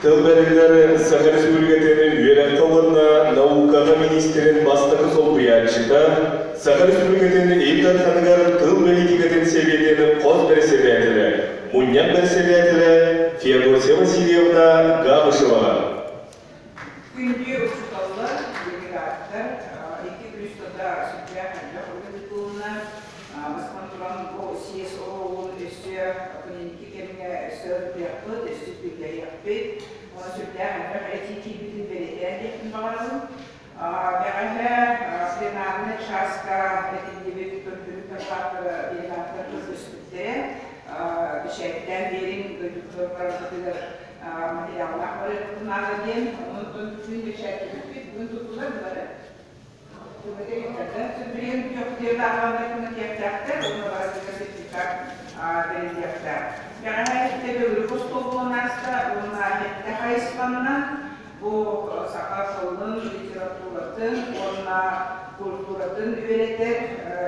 Тыл бэриллэр Саха Республикатын үөрэххэ уонна наукаҕа министрин бастакы солбуйааччыта, Саха Республикатын Ил Дарханыгар тыл бэлиитикэтин сэбиэтин хос бэрэссэдээтэлэ, мунньах бэрэссэдээтэлэ Феодосия Васильевна Габышеваҕа. Күндү учууталлар, делегаттар, икки күн устата сүрдээх элбэх үлэ ыытылынна. Бастатан туран, бу съезд оруолун өссө кэнники кэмҥэ өссө ырытыахпыт, өссө күүһүрүөхпүт. Уонна сүрдээх элбэх этии киирбитин бэлиэтээн диэхпин баҕарабын. Бэҕэһээ пленарнай чааска этиллибит көрдөрүү дакылааттара делегаттар көрдөспүттэрэ. Бэчээттээн биэриҥ дойдутугар барарбытыгар материаллаах барыахпытын наада диэн, онон күн бэчээттэммиппит, бүгүн туттулар бары. Билигин тиэхтээхтэр, уонна барытыгар сертификат бэриллиэхтээх. Бэҕэһээ иһиттэ төгүрүк остуол буолан ааста уонна сэттэ хайысханнан бу саха тылын, литературатын уонна культуратын үөрэтэр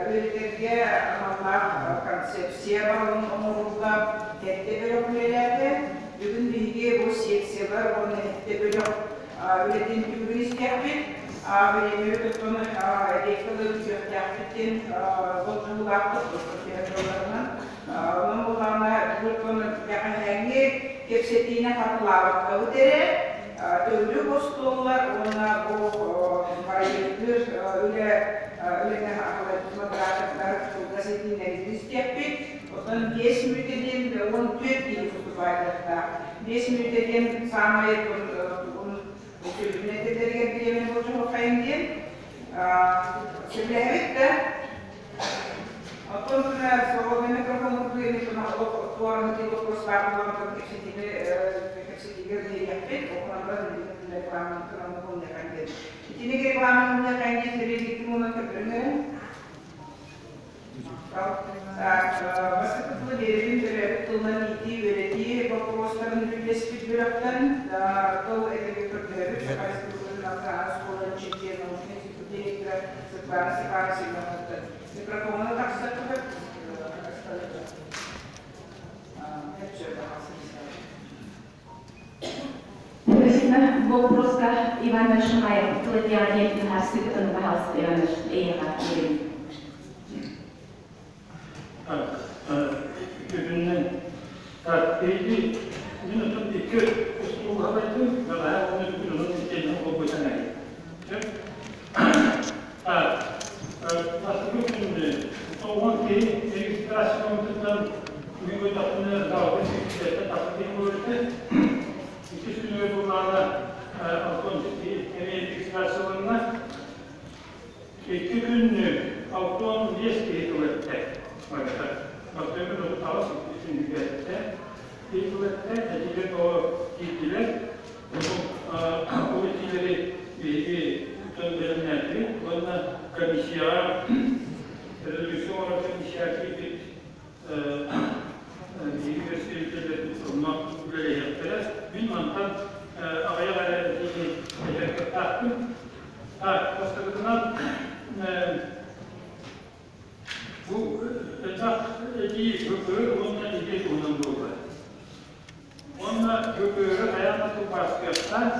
үөрэтэргэ аналлаах концепция барылын оҥорууга сэттэ бөлөх үлэлээтэ. Бүгүн биһиги бу секциялар уонна сэттэ бөлөх үлэтин түмүгүн истиэхпит. Бириэмэбит оттон ректоры үтүөхтээхпитин болдьоһуулаахпыт тылларынан. Онон буоллаҕына бүгүн бэҕэһээҥҥи кэпсэтиини хатылаабаккабыт эрэ төгүрүк остуоллар уонна бу проектыыр үлэ үлэни модератордар кылгас этиилэрин истиэхпит. Оттон 5 мүнүүтэ диэн 14 киһи выступайдыахтаах. 5 мүнүүтэ диэн саамай Үтүөтүн этэллэригэр бириэмэ болдьоһуоххайын диэн сөбүлэһэбит да. Оттон свободный микрофон олох туораны боппуруос баар буолан кэпсэтиини кэпсэтиигэ биэриэхпит. Оҕолорго рекламаны диэн. Итини рекламаны диэн сэрии уонна көрдөрүҥ. Бастакы тылы биэрэбин төрөөбүт тылынан иитии-үөрэтии боппуруостарын дьүүллэспит бөлөхтөн тыл этэргэ көрдөһөбүт Саха Республикатын Национальнай оскуолатын чинчийэр научнай институт директора Светлана Степановна Семеноваттан. Микрофоҥҥа тахсар Спасибо. Вопроска Иван Шамаев тыл этиэҕэ диэн быһаарсыыбытын, пожалуйста, Иван эйиэхэ биэрэбин. Үтүннэн так эйди мин отон икки устуулаһабайтым бэҕэһээ уонна бүгүн онон иккиэннэн холбойтан ай. Так бастакы күн тоҕон киһи регистрациямытыттан мин көтөхпүнэ даҕаны сүүстэттэн тахса киһи буолар Иккис күнүгэр буоллаҕына Антон эмиэ регистрацияланна. Икки күн 65 киһи тыл эттэ. Бастакы күн 38, иккис күн эттэ. Киһи тыл эттэ, этиилэр тоҕо киирдилэр. Ол этиилэри биһиги бэлэмнээтибит уонна комиссияҕа резолюция оҥорор комиссияҕа киирбит биһиги представителлэрбит онно үлэлэһиэхтэрэ. Мин мантан аҕыйах эрэ этиини этэр кыахтаахпын. Бастакытынан, бу элбэх этии ВПР уонна идея туһунан буолла. Уонна ВПР хайаан да тылбаастыахтаах.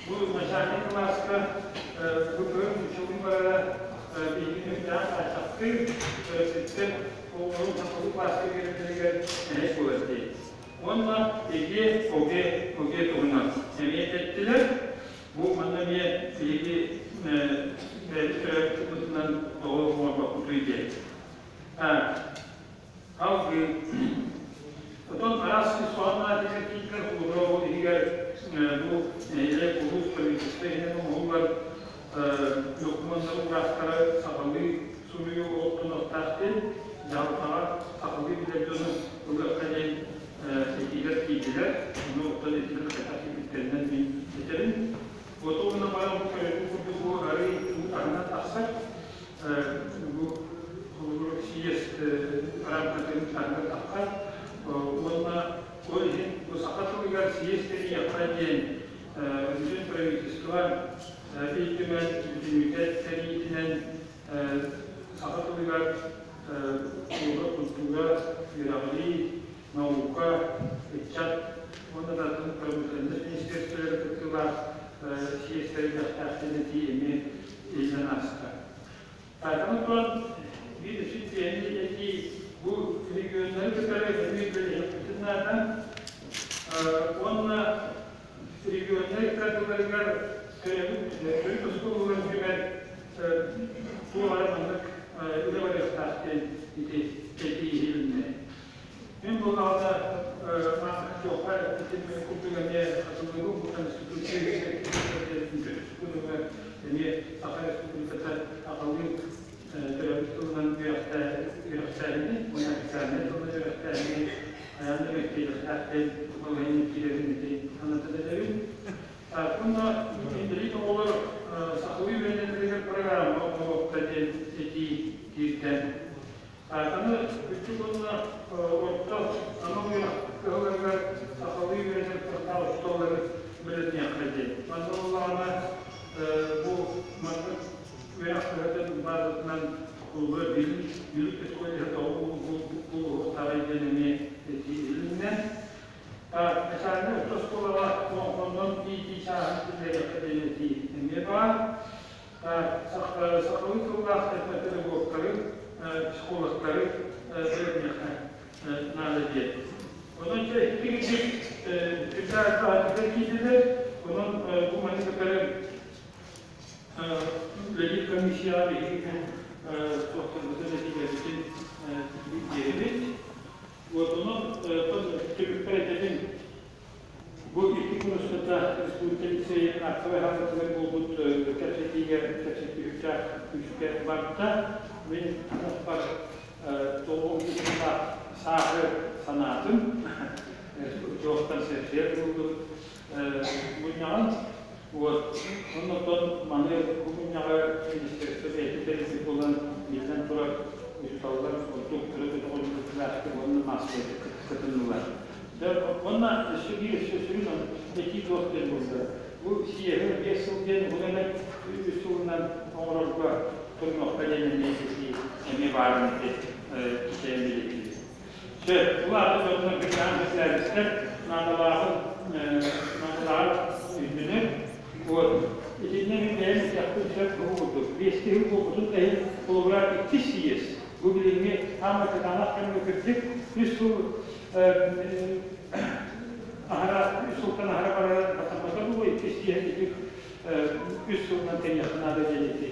Бу начальник кылааска ВПР учуутун барара биһиги үктээх хааччахтыыр, төрөппүттэр оҕолорун сахалыы кылааска биэрэллэригэр мэһэй буолар дии. Уонна ЭГЭ, ОГЭ, ОГЭ туһунан эмиэ эттилэр. Бу манна эмиэ биһиги бэйэбит төрөөбүт тоҕо оҥорбоппутуй диэн. Салгыы Оттон араас ис хоһоонноох киирдэр холобура иһигэр бу нэһилиэк улуус правительство иһинэн оҥоһуллар докумуоннары уураахтары сахалыы суруйуу олохтонуохтаах диэн дьаһалтаҕа сахалыы билэр дьону ылыахха диэн этиилэр киирдилэр. Ону оттон этиилэр хайдах киирбиттэринэн мин этэбин. Оту гынан баран бу көрөргүт курдук бу арыый уу таһынан тахсар. Бу холобур съезд рамкатын таһыгар таххар уонна ол иһин бу саха тылыгар съезд тэрийиэххэ диэн бүтүн правительство Ил Түмэн бүтүннүүтэ тэрийиитинэн саха тылыгар культура, үөрэҕирии, наука, ыччат уонна да атын промышленность министерствотын съездэри элбэхтээхтин этии эмиэ иһиллэн ааста. Аны туран биир үчүгэй этии бу регионнары кытары эмиэ үлэлэһиэхпитин наада. Уонна регионнар ыккардыларыгар төрөөбүт төрүт оскуолаларын түмэр туох эрэ маннык үлэ барыахтаах диэн ити этии иһилиннэ. Мин буоллаҕына туохха эппитим курдук эмиэ хатылыыбын бу Конституция эмиэ Саха Республиката аҕалыы төрөөбүт тылынан үөрэхтээһини уонна официальнай тылынан үөрэхтээһини хайаан да мэктиэлэхтээх диэн балаһыанньа киирэрин ити санатан этэбин. Уонна инбэлиит оҕолор сахалыы үөрэнэллэригэр программа оҥоруохха диэн этии киирдэ. Аны үрдүк уонна орто анал үөрэх кыһаларыгар сахалыы үөрэнэр кыахтаах учууталлары үлэлэтиэххэ диэн. Манна буоллаҕына бу маннык үөрэх кыһатын баазатынан кулуга билим билим педколлеһа тоҕо буолуохтааҕый диэн эмиэ этии иһилиннэ. Начальнай орто оскуолаҕа олоҥхоннон иитии чааһын киллэриэххэ диэн этии эмиэ баар. Сахалыы тыллаах этнопедагогтары, психологтары бэлэмниэххэ наада диэн. Онон дьэ икки киирдилэр киирдилэр. Онон бу маны кытары үлэлиир комиссияҕа биһиги бу туохтарбытын этиилэрбитин биэрэбит. Вот онон түмүкпэр этэбин. Бу икки күн устата республика лицейин актовай хаалатыгар буолбут кэпсэтиигэ кэпсэтиһүүтэ күүскэ барда. Мин атахпар тоҕо сааһы санаатым. Туохтан сэрсиэр буолбут мунньаҕын. Вот. Оннуттан маны бу мунньаҕы министерство бэйэтэ тэрийбит буолан биллэн турар учууталлар ордук өрө көтөҕүллүбүт уонна маассабайдык кытыннылар. Уонна өссө биир өссө сүрүн этии туох диэн буолла. Бу съеһи 5 сыл диэн уһун эмэ 3 сылынан оҥорорго турунуохха диэн эмиэ этии эмиэ баарын кичэйэн билэтиибит. Сөп, бұл аты дьоннор кытаан специалистар наадалааҕын наадалааҕын өйдөнөр. Вот. Итиннэ мин бэйэм этиэхпин сөп бу курдук. Биэстиһи буолбутун да иһин холобура иккис съезд. Бу билиҥҥи хаама кытаанах кэмҥэ кырдьык 3 сыл аһара 3 сылтан аһара барара батарбата буолуо иккис съезд ити 3 сылынан тэниэххэ наада диэн ити